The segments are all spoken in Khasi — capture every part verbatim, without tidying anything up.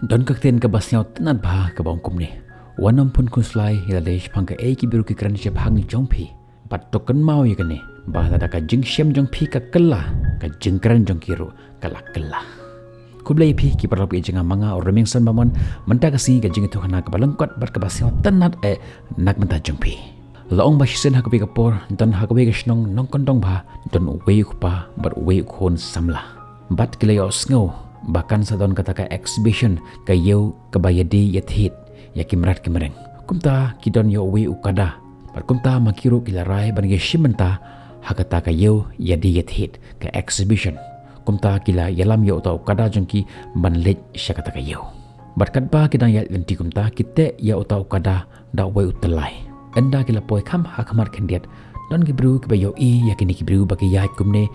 Don ka ktien kaba sngewtynnad bha kaba ong kumne: Wat nym phun khuslai ïalade shaphang kaei ki briew ki kren shaphang jong phi. Bad to kynmaw ïa kane, ba lada ka jingshem jong phi ka kylla, ka jingkren jong ki ruh ka la kylla. Khublei ïa phi ki paralok, ïa jong nga ma nga u Remingson Bamon, mynta ka sngi ka jingïathuhkhana kaba lyngkot bad kaba sngewtynnad eh na ka bynta jong phi. La ong ba shisien ha kawei ka por, don ha kawei ka shnong nongkyndong bha, don uwei u kpa bad uwei u khun samla. Bad ki la ïohsngew ba kan sa don kata ka exhibition, ka ïew kaba ïadie ïathied ïa ki mrad ki mreng. Kumta ki don ïa uwei u kada. Bad kumta ma ki ruh ki la rai ban ïashim bynta ha kata ka ïew ïadie ïathied, ka exhibition. Kumta ki la ïalam ïa uta u kada jong ki ban leit sha kata ka ïew. Bad katba ki dang ïaid lynti kumta, ki teh ïa uta u kada da uwei u tyllai. Ynda ki la poi kham ha khmat khyndiat, don ki briew kiba ïohi ïa kine ki briew ba ki ïaid kumne,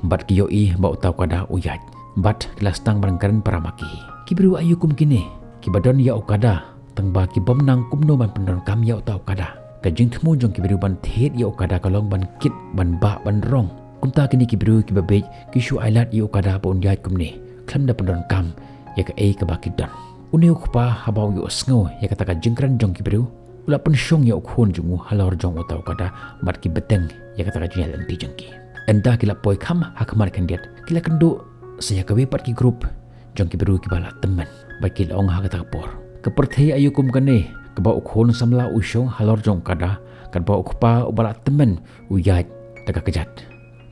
bad ki ïohi ba uta u kada u ïaid. Bad ki la sdang ban kren para ma ki: Ki briew aïu kum kine, kiba don ïa u kada, tangba ki bym nang kumno ban pyndonkam ïa uta u kada. Ka jingthmu jong ki briew ban thied ïa u kada ka long ban kit, ban bah, ban rong. Kumta kine ki briew kiba bieit ki shu ailad ïa u kada ba un ïaid kumne, khlem da pyndonkam ïa kaei kaba ki don. Une u kpa haba u ïohsngew ïa kata ka jingkren jong ki briew, u la pynshong ïa u khun jong u halor jong uta u kada, bad ki bteng ïa kata ka jingïaid lynti jong ki. Ynda ki la poi kham ha khmat khyndiat, ki la kynduh sa ïa kawei pat ki group jong ki briew kiba la tymmen, bad ki la ong ha kata ka por: Ka pyrthei aïu kum kane, kaba u khun samla u shong halor jong u kada, katba u kpa uba la tymmen u ïaid da ka kjat.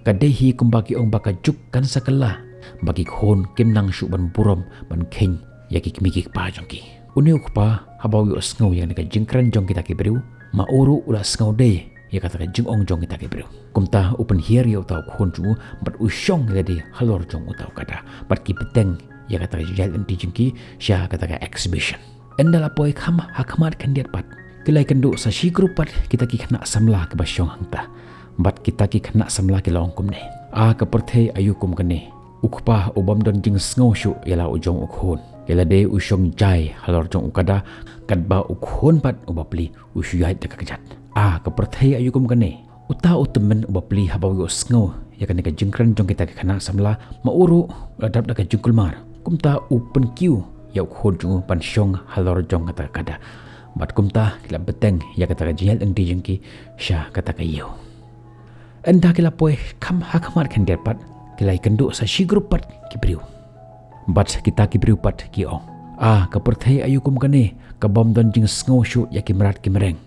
Ka dei hi kumba ki ong ba ka juk kan sa kylla, ba ki khun kim nang shuh ban burom ban kheiñ ïa ki kmie ki kpa jong ki. Une u kpa haba u ïohsngew ïa kane ka jingkren jong kita ki briew, ma u ruh u la sngewdei ïa kata ka jingong jong kita ki briew. Kumta u pynhiar ïa uta u khun jong u bad u shong ïalade halor jong uta u kada, bad ki bteng ïa kata ka jingïaid lynti jong ki sha kata ka exhibition. Ynda la poi kham ha khmat khyndiat pat, ki la ïakynduh sa shi group pat kita ki khynnah samla kiba shong hangta. Bad kita ki khynnah samla ki la ong kumne: A ka pyrthei aïu kum kane, u kpa u bym don jingsngew shuh ïa la u jong u khun. Ïalade u shong jai halor jong u kada, katba u khun pat u bapli u shu ïaid da ka kjat. A ka pyrthei aïu kum kane, uta u tymmen u bapli haba u ïohsngew ïa kane ka jingkren jong kita ki khynnah samla, ma u ruh u la dap da ka jingkulmar. Kumta u pynkiew ïa u khun jong u ban shong halor jong kata ka kada. Bad kumta ki la bteng ïa kata ka jingïaid lynti jong ki sha kata ka ïew. Ynda ki la poi kham ha khmat khyndiat pat, ki la ïakynduh sa shi group pat ki briew. Bad kita ki briew pat ki ong: A ka pyrthei aïu kum kane, ka bym don jingsngew shuh ïa ki mrad ki mreng.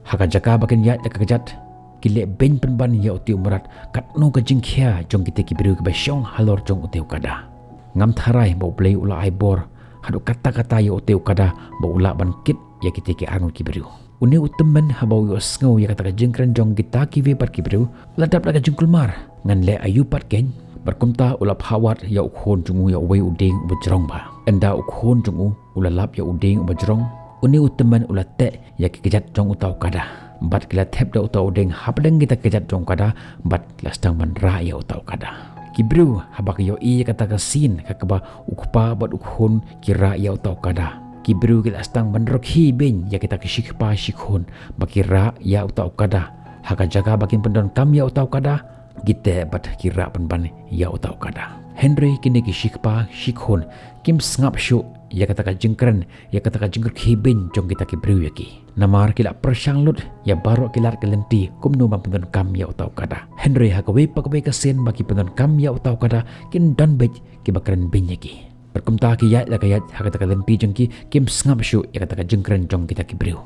Ha ka jaka ba kin ïaid da ka kjat, ki leh beiñ pynban ïa utei u mrad, katno ka jingkhia jong kitei ki briew kiba shong halor jong utei u kada. Ngam tharai ba U Blei u la ai bor haduh katta katta ïa utei u kada ba u lah ban kit ïa kitei ki arngut ki briew. Une u tymmen haba u ïohsngew ïa kata ka jingkren jong kita kiwei pat ki briew, u la dap da ka jingkulmar. Ngan leh aïu pat keiñ? Bad kumta u la phah wad ïa u khun jong u ïa uwei u dieng uba jrong bha. Ynda u khun jong u u la lap ïa u dieng uba jrong, une u tymmen u la teh ïa ki kjat jong uta u kada. Bad ki la thep da uta u dieng hapdeng kita ki kjat jong u kada, bad ki la sdang ban rah ïa uta u kada. Ki briew haba ki ïohi ïa kata ka scene, ka kaba u kpa bad u khun ki rah ïa uta u kada, ki briew ki la sdang ban rkhie beiñ ïa kita ki shi kpa shi khun ba ki rah ïa uta u kada. Ha ka jaka ba kin pyndonkam ïa uta u kada, ki teh bad ki rah pynban ïa uta u kada. Hynrei kine ki shi kpa shi khun kim sngap shuh ïa kata ka jingkren, ïa kata ka jingrkhie beiñ jong kita ki briew ïa ki. Namar ki la pyrshang lut ïa baroh ki lad ki lynti kumno ban pyndonkam ïa uta u kada. Hynrei ha kawei pa kawei ka sien ba ki pyndonkam ïa uta u kada, kin don beit kiba kren beiñ ïa ki. Bad kumta ki ïaid la ka ïaid ha kata ka lynti jong ki, kim sngap shuh ïa kata ka jingkren jong kita ki briew.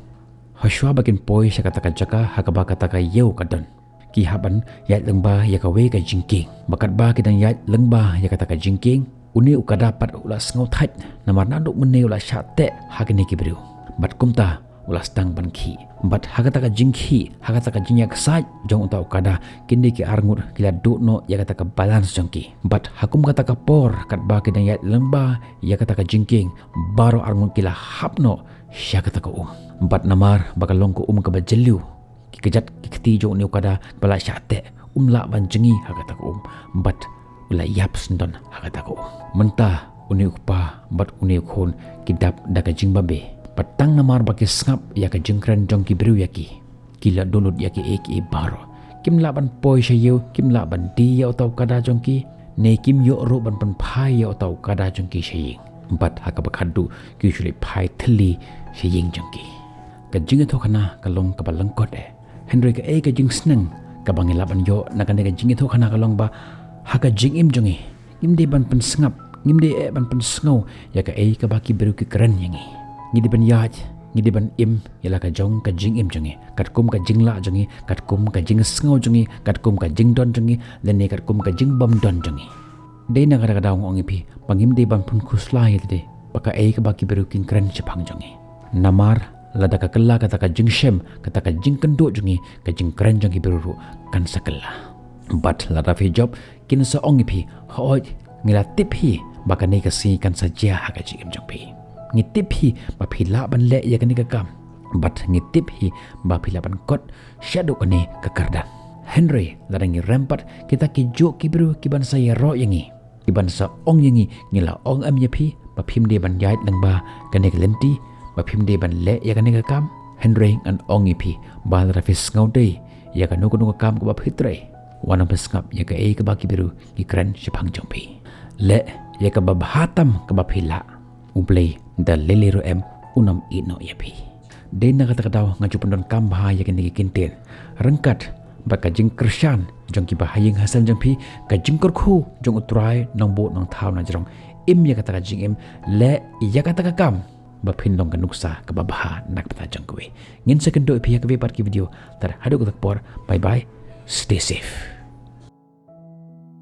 Hashwa ba kin poi sha kata ka jaka ha kaba kata ka ïew ka don, ki hap ban ïaid lyngba ïa kawei ka jingkieng. Bad katba ki dang ïaid lyngba ïa kata ka jingkieng, une u kada pat u la sngewthait, namar naduh mynne u la shah teh ha kine ki briew. Bad kumta u la sdang ban khih. Bad ha kata ka jingkhih, ha kata ka jingïaksaid jong uta u kada, kine ki arngut ki la duh noh ïa kata ka balance jong ki. Bad ha kum kata ka por, katba ki dang ïaid lyngba ïa kata ka jingkieng, baroh arngut ki la hap noh sha kata ka um. Bad namar ba ka long ka um kaba jylliew, ki kjat ki kti jong une u kada ba la shah teh, um lah ban jngi ha kata ka um, bad u la ïap syndon ha kata ka um. Mynta une u kpa bad une u khun ki dap da ka jingbabe. Bad tang namar ba ki sngap ïa ka jingkren jong ki briew ïa ki, ki la duh lut ïa kiei kiei baroh. Kim lah ban poi sha ïew, kim lah ban die ïa uta u kada jong ki, ne kim ïoh ruh ban pynphai ïa uta u kada jong ki sha ïing. Bad ha kaba khadduh ki shu leit phai thylli sha ïing jong ki. Ka jingïathuhkhana ka long kaba lyngkot eh. Hynrei kaei ka jingsneng kaba ngi lah ban ïoh na kane ka jingïathuhkhana ka long ba ha ka jingim jong ngi, ngim dei ban pynsngap, ngim dei eh ban pynsngew ïa kaei kaba ki briew ki kren ïa ngi. Ngi dei ban ïaid, ngi dei ban im ïa la ka jong ka jingim jong ngi, katkum ka jinglah jong ngi, katkum ka jingsngew jong ngi, katkum ka jingdon jong ngi, lane katkum ka jingbymdon jong ngi. Dei na kata ka daw nga ong ïa phi ba ngim dei ban pynkhuslai ïa lade ba kaei kaba ki briew kin kren shaphang jong ngi. Namar lada ka kylla kata ka jingshem, kata ka jingkynduh jong ngi, ka jingkren jong ki briew ruh kan sa kylla. Bad lada phi jop, kin sa ong ïa phi, hooid, ngi la tip hi ba kane ka sngi kan sa jia ha ka jingim jong phi. Ngi tip hi ba phi lah ban leh ïa kane ka kam. Bad ngi tip hi ba phi lah ban kot shaduh kane ka kyrdan. Hynrei lada ngi rem pat, kita ki juh ki briew ki ban sa ïaroh ïa ngi, ki ban sa ong ïa ngi, ngi la ong em ïa phi ba phim dei ban ïaid lyngba kane ka lynti, ba phim dei ban leh ïa kane ka kam. Hynrei ngan ong ïa phi ba lada phi sngewdei ïa kano kano ka kam kaba phi trei, wat nang pynsngap ïa kaei kaba ki briew ki kren shaphang jong phi. Leh ïa kaba bha tam kaba phi lah. U Blei da lei lei ruh em un ym ïehnoh ïa phi. Dei na kata ka daw nga ju pyndonkam bha ïa kine ki kyntien ryngkat bad ka jingkyrshan jong kiba ha ïing ha sem jong phi, ka jingkyrkhu jong U Trai Nongbuh Nongthaw na jrong. Im ïa kata ka jingim, leh ïa kata ka kam ba phin long ka nuksa kaba bha na ka bynta jong kiwei. Ngin sa kynduh ïa phi ha kawei pat ka video. Tad haduh kata ka por, bye bye, stay safe.